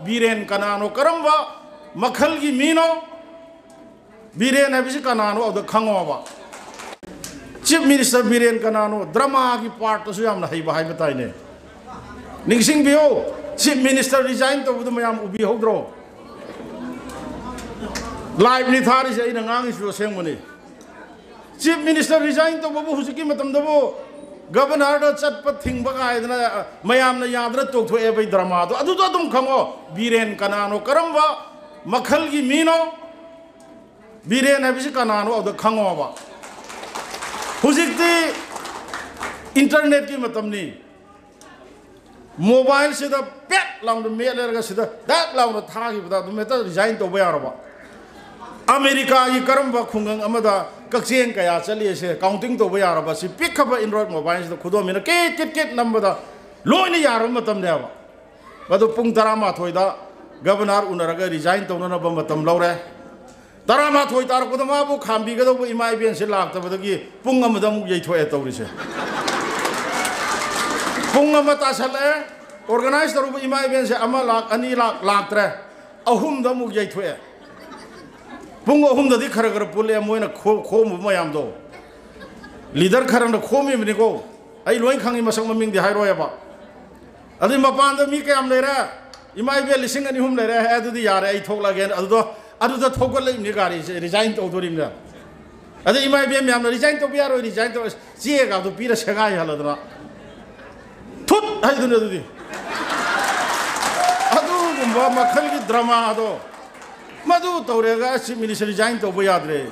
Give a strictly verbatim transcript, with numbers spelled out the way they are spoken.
ꯕꯤꯔꯦꯟ ꯀꯅꯥꯅꯣ? ꯀꯔꯝꯕ ꯃꯈꯜꯒꯤ ꯃꯤꯅꯣ? ꯕꯤꯔꯦꯟ ꯍꯥꯏꯕꯁꯤ ꯀꯅꯥꯅꯣ? ꯑꯗꯨꯗ ꯈꯪꯉꯣꯕ꯫ ꯆꯤꯐ ꯃꯤꯅꯤꯁꯇꯔ ꯕꯤꯔꯦꯟ ꯀꯅꯥꯅꯣ? ꯗ꯭ꯔꯃꯥꯒꯤ ꯄꯥꯔꯠꯇꯁꯨ ꯌꯥꯝꯅ ꯍꯩꯕ ꯍꯥꯏꯕ ꯇꯥꯏꯅꯦ꯫ ꯅꯤꯡꯁꯤꯡꯕꯤꯌꯨ, ꯆꯤꯐ ꯃꯤꯅꯤꯁꯇꯔ ꯔꯤꯖꯥꯏꯟ ꯇꯧꯕꯗꯨ ꯃꯌꯥꯝ ꯎꯕꯤꯍꯧꯗ꯭ꯔꯣ? ꯂꯥꯏꯚꯅꯤ ꯊꯥꯔꯤꯁꯦ, ꯑꯩꯅ ꯉꯥꯡꯉꯤꯁꯤꯁꯨ ꯑꯁꯦꯡꯕꯅꯤ꯫ ꯆꯤꯐ ꯃꯤꯅꯤꯁꯇꯔ ꯔꯤꯖꯥꯏꯟ ꯇꯧꯕꯕꯨ ꯍꯧꯖꯤꯛꯀꯤ ꯃꯇꯝꯗꯕꯨ ꯒꯕꯔꯅꯔꯗ ꯆꯠꯄ ꯊꯤꯡꯕ ꯀꯥꯏꯗꯅ ꯃꯌꯥꯝꯅ ꯌꯥꯗꯅ ꯇꯣꯛꯊꯣꯛꯑꯦꯕ ꯗ꯭ꯔꯃꯥꯗꯣ꯫ ꯑꯗꯨꯗꯣ ꯑꯗꯨꯝ ꯈꯪꯉꯣ, ꯕꯤꯔꯦꯟ ꯀꯅꯥꯅꯣ? ꯀꯔꯝꯕ ꯃꯈꯜꯒꯤ ꯃꯤꯅꯣ? ꯕꯤꯔꯦꯟ ꯍꯥꯏꯕꯁꯤ ꯀꯅꯥꯅꯣ? ꯑꯗꯨꯗ ꯈꯪꯉꯣꯕ꯫ ꯍꯧꯖꯤꯛꯇꯤ ꯏꯟꯇꯔꯅꯦꯠꯀꯤ ꯃꯇꯝꯅꯤ꯫ ꯃꯣꯕꯥꯏꯜꯁꯤꯗ ꯄꯦꯠ ꯂꯥꯎꯅ ꯃꯦꯠꯂꯦꯔꯒ ꯁꯤꯗ ꯗꯛ ꯂꯥꯎꯅ ꯊꯥꯈꯤꯕꯗ ꯑꯗꯨꯝ ꯍꯦꯛꯇ ꯔꯤꯖꯥꯏꯟ ꯇꯧꯕ ꯌꯥꯔꯕ? ꯑꯃꯦꯔꯤꯀꯥꯒꯤ ꯀꯔꯝꯕ ꯈꯨꯡꯒꯪ ꯑꯃꯗ ꯀꯛꯆꯦꯡ ꯀꯌꯥ ꯆꯠꯂꯤ ꯍꯥꯏꯁꯦ ꯀꯥꯎꯟꯇꯤꯡ ꯇꯧꯕ ꯌꯥꯔꯕ? ꯁꯤ ꯄꯤꯛꯈ꯭ꯔꯕ ꯑꯦꯟꯗ꯭ꯔꯣꯏꯗ ꯃꯣꯕꯥꯏꯜꯁꯤꯗ ꯈꯨꯗꯣꯝꯕꯤꯅ ꯀꯤꯠ ꯀꯤꯠ ꯀꯤꯠ ꯅꯝꯕꯗ ꯂꯣꯏꯅ ꯌꯥꯔꯕ ꯃꯇꯝꯅꯦꯕ꯫ ꯃꯗꯨ ꯄꯨꯡ ꯇꯔꯥꯃꯥꯊꯣꯏꯗ ꯒꯕꯔꯅꯔ ꯎꯅꯔꯒ ꯔꯤꯖꯥꯏꯟ ꯇꯧꯅꯅꯕ ꯃꯇꯝ ꯂꯧꯔꯦ꯫ ꯇꯔꯥꯃꯥꯊꯣꯏ ꯇꯥꯔꯛꯄꯗ ꯃꯥꯕꯨ ꯈꯥꯝꯕꯤꯒꯗꯧꯕ ꯏꯃꯥ ꯏꯕꯦꯟꯁꯦ ꯂꯥꯛꯇꯕꯗꯒꯤ ꯄꯨꯡ ꯑꯃꯗ ꯑꯃꯨꯛ ꯌꯩꯊꯣꯛꯑꯦ ꯇꯧꯔꯤꯁꯦ꯫ ꯄꯨꯡ ꯑꯃ ꯇꯥꯁꯜꯂꯛꯑꯦ, ꯑꯣꯔꯒꯅꯥꯏꯖ ꯇꯧꯔꯨꯕ ꯏꯃꯥ ꯏꯕꯦꯟꯁꯦ ꯑꯃ ꯂꯥꯛ, ꯑꯅꯤ ꯂꯥꯛ, ꯂꯥꯛꯇ꯭ꯔꯦ꯫ ꯑꯍꯨꯝꯗ ꯑꯃꯨꯛ ꯌꯩꯊꯣꯛꯑꯦ꯫ ꯄꯨꯡ ꯑꯍꯨꯝꯗꯗꯤ ꯈꯔ ꯈꯔ ꯄꯨꯜꯂꯛꯑꯦ ꯃꯣꯏꯅ ꯈꯣ-, ꯈꯣꯝꯃꯨꯕ ꯃꯌꯥꯝꯗꯣ꯫ ꯂꯤꯗꯔ ꯈꯔꯅ ꯈꯣꯝꯃꯤꯕꯅꯤꯀꯣ, ꯑꯩ ꯂꯣꯏ ꯈꯪꯉꯤ, ꯃꯁꯛ ꯃꯃꯤꯡꯗꯤ ꯍꯥꯏꯔꯣꯏꯕ꯫ ꯑꯗꯨꯏ ꯃꯄꯥꯟꯗ ꯃꯤ ꯀꯌꯥꯝ ꯂꯩꯔꯦ? ꯏꯃꯥ ꯏꯕꯦꯟ ꯂꯤꯁꯤꯡ ꯑꯅꯤ ꯑꯍꯨꯝ ꯂꯩꯔꯦ꯫ "ꯑꯦ, ꯑꯗꯨꯗꯤ ꯌꯥꯔꯦ, ꯑꯩ ꯊꯣꯛꯂꯒꯦ"꯫ ꯑꯗꯨꯗꯣ, ꯑꯗꯨꯗ ꯊꯧꯒꯠꯂꯛꯏꯕꯅꯤ ꯒꯥꯔꯤꯁꯦ, ꯔꯤꯖꯥꯏꯟ ꯇꯧꯗꯣꯔꯤꯕꯅꯤꯅ꯫ ꯑꯗꯩ ꯏꯃꯥ ꯏꯕꯦꯟ ꯃꯌꯥꯝꯅ, "ꯔꯤꯖꯥꯏꯟ ꯇꯧꯕ ꯌꯥꯔꯣꯏ, ꯔꯤꯖꯥꯏꯟ ꯇꯧꯔ"꯫ ꯆꯦꯒꯗꯣ ꯄꯤꯔ ꯁꯦꯒꯥꯏꯍꯜꯂꯗꯅ꯫ ꯊꯨꯠ ꯍꯥꯏꯗꯨꯅ ꯑꯗꯨꯗꯤ꯫ ꯑꯗꯨꯒꯨꯝꯕ ꯃꯈꯜꯒꯤ ꯗ꯭ꯔꯃꯥꯗꯣ꯫ ꯃꯗꯨ ꯇꯧꯔꯦꯒ ꯆꯤꯐ ꯃꯤꯅꯤꯁꯇꯔ ꯔꯤꯖꯥꯏꯟ ꯇꯧꯕ ꯌꯥꯗ꯭ꯔꯦ꯫